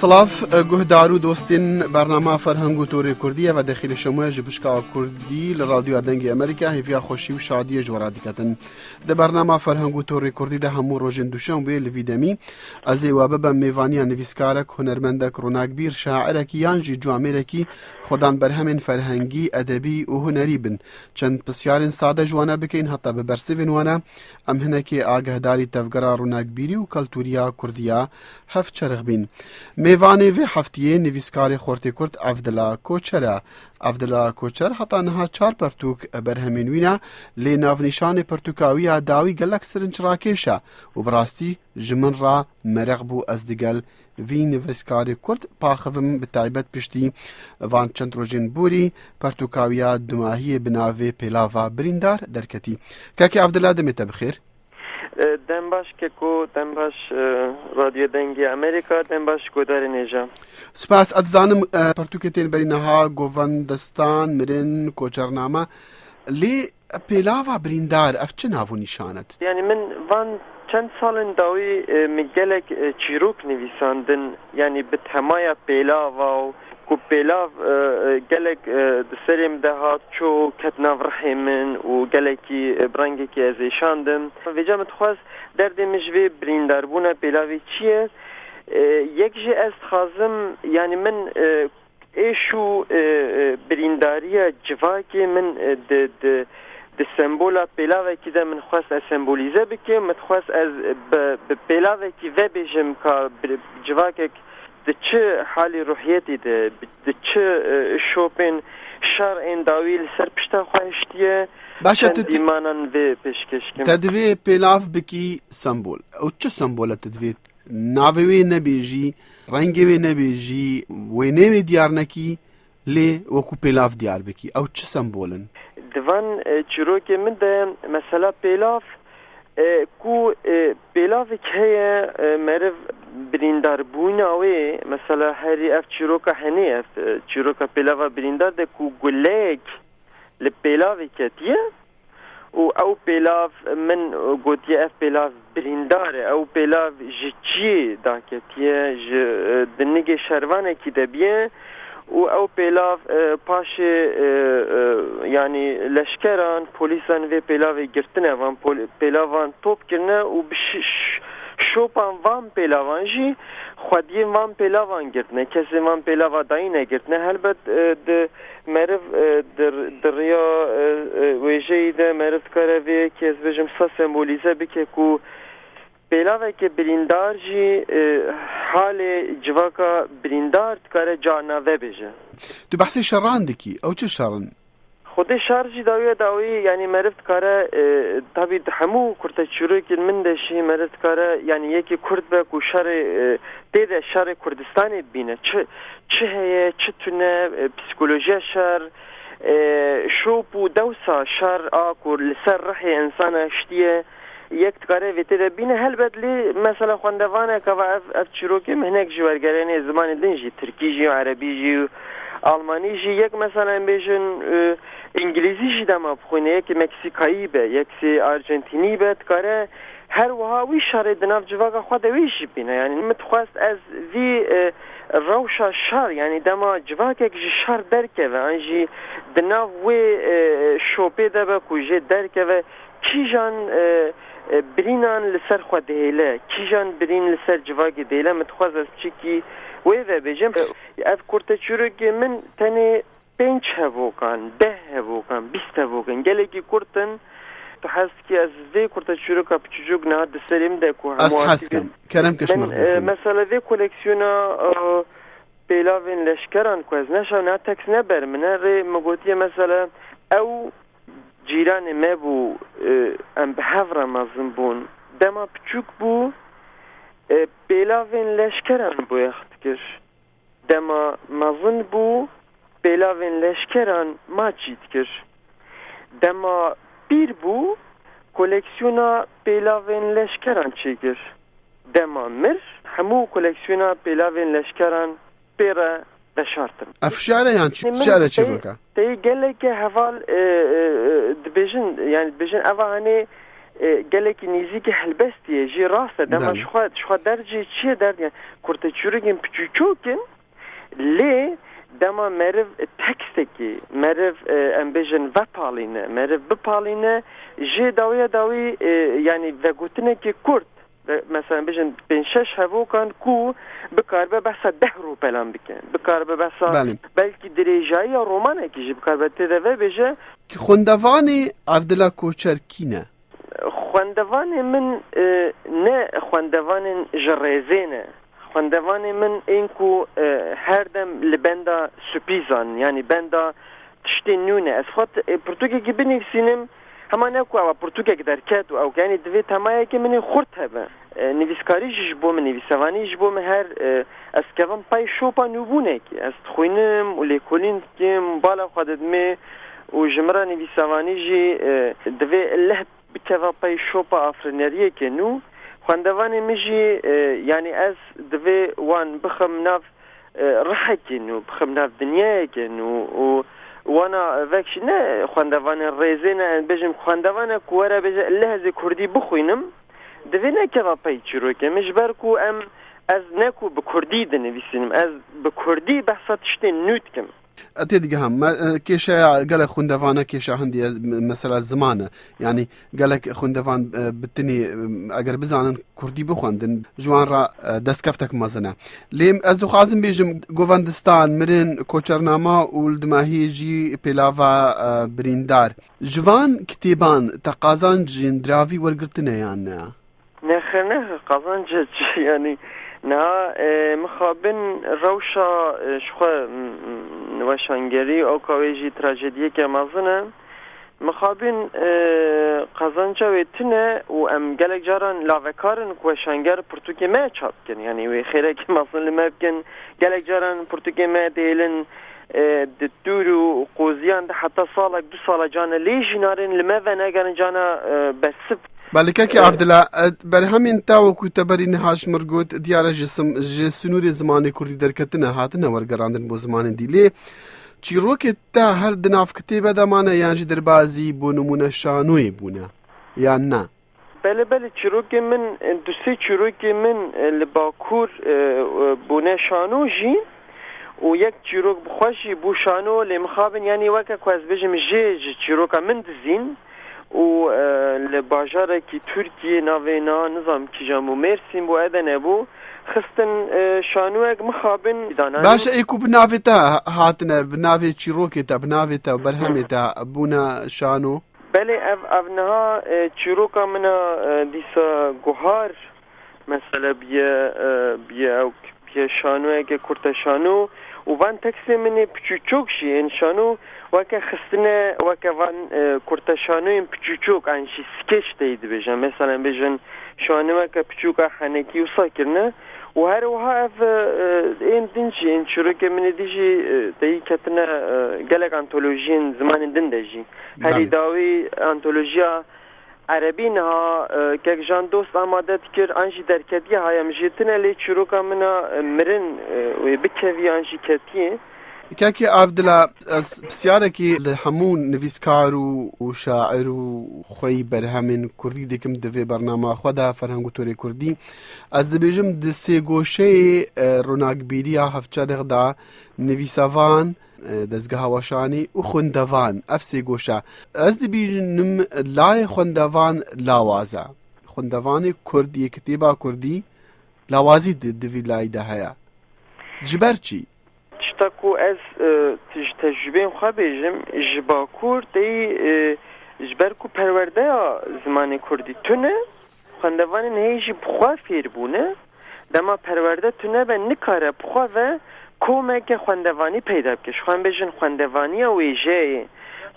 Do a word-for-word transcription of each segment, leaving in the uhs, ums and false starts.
Silav, guhdar û dostên bernama Ferheng û Torê Kurdî, ev e dexîlê şemûya ji pişka Kurdî li Radyoya Dengê Amerîka, hêviya xweşî û şadiyê ji we re diketin. Di bernama Ferheng û Torê Kurdî de hemû rojên duşembê li vî demî ez ê we bibem mêvaniya nivîskarek, hunermendek, ronakbîr, şairekî yan jî ciwamêrekî xwedan berhemên ferhengî, edebî û hunerî bin. Çend pisyarên sade ji wane bikeyn, heta bi bersivên wane em hinekê agahdarî tevgera ronakbîrî û keltûriya Kurdî ya hev çerix bîn. Mêvanê vê heftiyê nivîskarê xortê Kurd Evdila Koçer e. Evdila Koçer heta niha çar pertûk berhemên wî ne, lê navnîşanê pertûka wî ya dawî gelek sirinçrakêş e û bi rastî ji min re mereq bû ez digel vî nivîskarê Kurd paxivim, bi taybet piştî van çend rojên borî pertûka wî ya dumahiyê bi navê Pêlava Birîndar derketî. Kekê Evdila, demê te bi xêr. E, dem baş Keko, dem baş, e, Radyo Dengê Amerîka, dem baş guhdarên hêja. Spas, ez dizanim, e, pertûkê tên berî niha, Govendistan, Mirin, Koçername. Lê Pêlava Birîndar, ev çi nav û nîşan e? Yanî min van çend salên dawî, e, min gelek, e, çîrok nivîsandin, yanî bi temaya pêlava û ku pêlav, e, e, gelek, e, di serê min de hat, çû ket nav rihê min û gelekî, e, bi rengekî ez êşandim. Vêca min dixwest derdê min ji vê birîndarbûna pêlavê çi ye? E, yek jî ez dixwazim, yanî min, e, êş û, e, e, birîndariya civakê min, e, di, di, di sembola pêlavekî de min xwest ez sembolîze bikim. Min dixwest ez bi, bi pêlavekî vebêjim ka bi, civakek di çi halî ruhiyetî de, di çi, e, şopên şer ên dawî li ser pişta xwe hiştiye. Baş e, çend tu, dîmanan vê pêşkêş kim. Te divê pêlav bikî sembol. Ew çi sembol e tu divê navê wê nebêjî, rengê wê nebêjî, wêneyê wê diyar nekî, lê wekû pêlav diyar bikî? Ew çi sembol in? Di van, e, çîrokê min de mesela pêlav, e, ku, e, pêlavek heye, e, meriv birîndarbûna wê, mesela herî ev çîroka henê, ev, e, çîroka pêlava birîndar de ku guleyek li pêlavê ketiye û ew pêlav min gotiye ev pêlav birîndar e, ew pêlav ji çiyê daketiye, ji, e, dinigê şervanekî de biye û ew pêlav, e, paşê, e, e, yanî leşkeran, polîsan vê pêlavê girtine, van pol-, pêlavan top kirine û bi ş-, ş-, şopan van pêlavan jî xwediyên van pêlavan girtine, kesên van pêlava dayî negirtine. Helbet, e, di meriv, e, di, di riya, e, e, wêjeyî de meriv dikare vê yekê, ez bêjim, sa sembolîze bike ku pêlaveke birîndar jî, e, halê civaka birîndar dikare carna vebêje. Tu behsê şeran dikî, ew çi şer in? Xwedê şer jî dawiya dawî, yanî meriv dikare, e, tabî di hemû kurteçîrokên min de jî meriv dikare, yanî yekî Kurd be ku şerê, e, tê de şerê Kurdistanê bibîne. Çi, çi heye, çi tune, e, psîkolojiya şer, e, şop û dewsa şer a ku li ser rihê insana hiştiye, yek dikare vê tê de bîne. Helbet lê mesela xwendevaneke va ev, ev çîrokê min hinek ji wergerênê zimanê din jî, tirkî jî, erebî jî, almanî jî, yek mesela em bêjin, e, îngilîzî jî dema bixwîne, yekî meksîkayî be, yekî arjentînî be, dikare her wiha wî şerê di nav civaka xwe de wê jî bîne. Yanî min dixwest ez vî, e, rewşa şer, yanî dema civakek ji şer derkeve, an jî di nav wê, e, şopê de be ku jê derkeve, kîjan, e, e, birînan li ser xwe dihêle, kîjan birîn li ser civakê dihêle, min dixwest ez piçekî wê vebêjim. Ev kurteçîrokê min tenê pênc hevokan, deh hevokan, bîst hevokan, gelekî kurt in. Tu hez dikî ez vê kurteçîroka piçûçûk niha di serê min de ku hemû... Ez hez dikim. Kerem ke ji min, e, mesela vê koleksiyona, e, pêlavên leşkeran ku ez neşa niha tekst ne ber min e, rê min gotiye mesela ew cîranê me bû, e, em bi hev re mezin bûn. Dema piçûk bû, e, pêlavên leşkeran boyax dikir. Dema mezin bû, pêlavên leşkeran maçî dikir. Dema pîr bû, koleksiyona pêlavên leşkeran çêkir. Dema mir, hemû koleksiyona pêlavên leşkeran pê re veşartin. Ev şiare yan çi? Min şiare çi tey-, veke? Tey geleke heval, e, e, e, dibêjin, yani dibêjin eva hanê E, gelekî nêzîkî helbestî ye, jî rast e. Dema Belê. ji xwe, ji xwe derd jî çi ye, derd, yani, kurteçîrokên piçûçok in, lê dema meriv tekstekî, meriv, e, em bêjin vepalîne, meriv bipalîne, jê dawiya dawî, e, yani vegotinekî kurt, ve, mesela bêjin pênc şeş hevokan ku bikaribe behsa deh rûpelan bike, bikaribe behsa Belê. belkî dirêjayiya romanekî jî bikaribe tê de vebêje. Xwendevanê Evdila Koçer kî ne? Xwendevanê min, e, ne xwendevanên ji rêzê ne. Xwendevanê min ên ku, e, her dem li benda supîzan, yanî benda tiştên nû ne. Ez xwe t-, e, pirtûkekî binivîsînim, hema ne ku ew pirtûkek derket û ew, yanî divê temayekê min ê xurt hebe. E, nivîskarî jî ji bo min, nivîsevanî ji bo min her, e, ez kevim pey şopa nûbûnekê. Ez dixwînim û lêkolîn dikim, bala xwe didimê û ji min re nivîsevanî jî, e, divê leh bikeva pey şopa afirîneriyeke nû. Xwendevanê min jî, e, yanî ez divê wan bixim nav, e, rihekê nû, bixim nav dinyayeke nû û wana vek jî ne xwendevanên rêzê ne, em bêjin xwendevane ku were bêje, "Leh ez ê kurdî bixwînim", divê nekeva pey çîrokê min, ji ber ku em, ez ne ku bi kurdî dinivîsînim, ez bi kurdî behsa tiştên nû dikim. Ez tê digiham. Me, e, kêşeya gelek xwendevane kêşa hindî ye, me-, mesela ziman e. Yanî gelek xwendevan, e, bi tinî, e, eger bizanin kurdî bixwendin, ji wan re, e, destkeftek mezin e. Lê ez dixwazim bêjim, govendistan, mirin, koçernama û li dimahiyê jî pêlava, e, birîndar. Ji van kitêban te qazancên diravî wergirtine yan ne? Nexir, nexir, qazanc çi, yanî niha, e, mixabin rewşa, e, ji xwe, m, m, weşangerî, oka wê jî trajediyeke mezin e. Mixabin, e, qazanca wê tune û em gelek caran lavekar in ku weşanger pirtûkê me çap bikin. Yanî wê xêrekî mezin li me bikin. Gelek caran pirtûkê me dihêlin, e, di dûr û qoziyan de heta salek, du sala cana lê jî narin li me venegerin cana, e, bersiv. Belê kekê E, Avdila, e, berhemên te wekû te berî niha ji mir got, diyar e ji sim-, ji sinûrê zimanê kurdî derketine, hatine wergerandin bo zimanên dî. Lê çîrokê te her di nav kitêbe de mane yan jî derbazî bo nimûne şanoyê bûne? Yan na? Belê, belê, çîrokê min, e, du sê çîrokê min, e, li Bakur, e, e, bûne şano jî û yek çîrok bi xwe jî bû şano, lê mixabin, yanî weke ku ez bêjim jê ji çîroka min dizîn û, e, li bajarekî Tirkiyê navê na nizam kîjan bû, Mêrsîn bû, Edene bû, xistin, e, şanoyek mixabin dananî. Baş e, ê ku bi navê te hatine, bi navê çîrokê te, bi navê te û berhemê te bûne şano? Belê, ev, ev niha, e, çîroka min a, e, dîsa guhar, mesela, biye, e, biye ew, biye şanoyeke kurteşano û van tekstê min ê piçûçok jî ên şano weke xistine, weke van, e, kurteşanoyên piçûçok, an jî skeç teyî dibêjin. Mesela, em bêjin şanoyeke piçûka henekî wisa kirine. Û her wiha ev, e, ên din jî, ên çîrokê min ê dî jî, e, teyî ketine, e, gelek antolojiyên zimanên din de jî. Herî Belê. dawî antolojiya erebî niha, e, kek Jan Dost amade dikir, an jî derketiye, haya min jê tune, lê çîroka min a, e, mirin, e, wê bikevî an jî ketiye. Kekê Avdila, ez pisyarekî li hemû nivîskar û, û şair û xweyî berhemên kurdî dikim di vê bernama xwe de, Ferheng û Torê Kurdî. Ez dibêjim di sêgoşeyê, e, ronakbîriya hevçerix de nivîsevan, e, dezgeha weşanî û xwendevan, ev sê goşe. Ez dibînim layê xwendevan lawaz e. Xwendevanê kurd yê kitêba kurdî lawazî di, di vî layî de heye. Ji ber çi? Tişta ku ez, e, ji tecrûbeyên xwe bêjim, ji Bakur teyî, e, ji ber ku perwerdeya zimanê kurdî tune, xwendevanên heyî jî bi xwe fêr bûne. Dema perwerde tune be, nikare bi xwe ve komeke xwendevanî peyda bike. Ji xwe em bêjin xwendevaniya wêjeyê,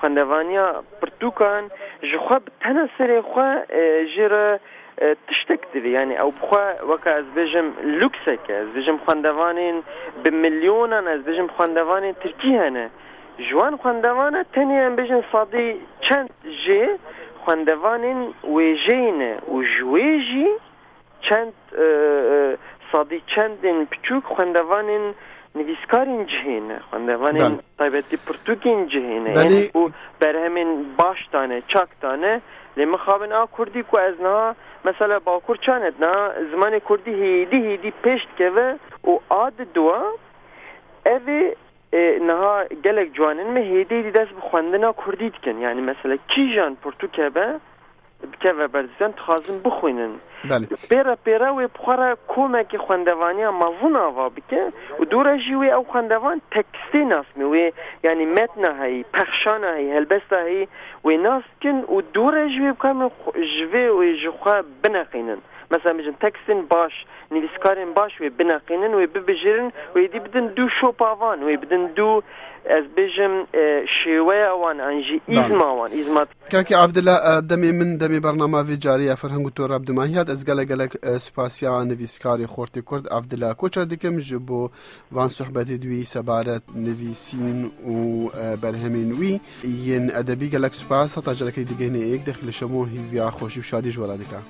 xwendevaniya pirtûkan, ji xwe bi tena serê xwe, e, jê re e, tiştek divê. Yanî ew bi xwe, weke ez bêjim, lûksek e. Ez bêjim xwendevanên bi milyonan, ez bêjim xwendevanên tirkî hene. Ji wan xwendevana tenê em bêjin sadî çend jê xwendevanên wêjeyî ne û ji wê jî çend, e, e, sadî çendên piçûk xwendevanên nivîskarên cihê ne, xwendevanên Belê. taybetî pirtûkên cihê ne. Belê. Yanî ku berhemên baş dane, çak dane, Lê mixabin a kurdî ku ez niha mesela Bakur çanet niha zimanê kurdî hêdî hêdî pêş dikeve û a diduwa evê e, niha gelek ciwanên me hêdî hêdî dest bi xwendina kurdî dikin. Yani mesela kîjan pirtûke be, bikeve ber dizan, dixwazin bixwînin. Belê. Pêre pêre wê bi xwe re komekî xwendevaniya mezin ava bike û dû re jî wê ew xwendevan tekstê nas me. Wê, yani metna heyî, pexşana heyî, helbesta heyî wê nas dikin û dû re jî wê bikarin xwe, ji vê wê ji xwe bineqînin. Mesela bijin tekstên baş, nivîskarên baş wê bineqînin, wê bibijêrin, wê dî bidin dû şopa van, wê bidin dû, ez bêjim, e, şêweya wan an jî Belê. Îzma wan, îzma Kekê Avdila, e, demê min, demê bernama vê carî ya Ferheng û Tor re bi dimahî hat. Ez gelek gelek, e, spasiya nivîskarê xortê Kurd Avdila Koçer dikim ji bo van sohbetê di wî sebaret nivîsîn û, e, berhemên wî yên edebî. Gelek spas. Heta carekê digihînê êk dexî li şemo hîviya xweşî û şadî ji we re dike.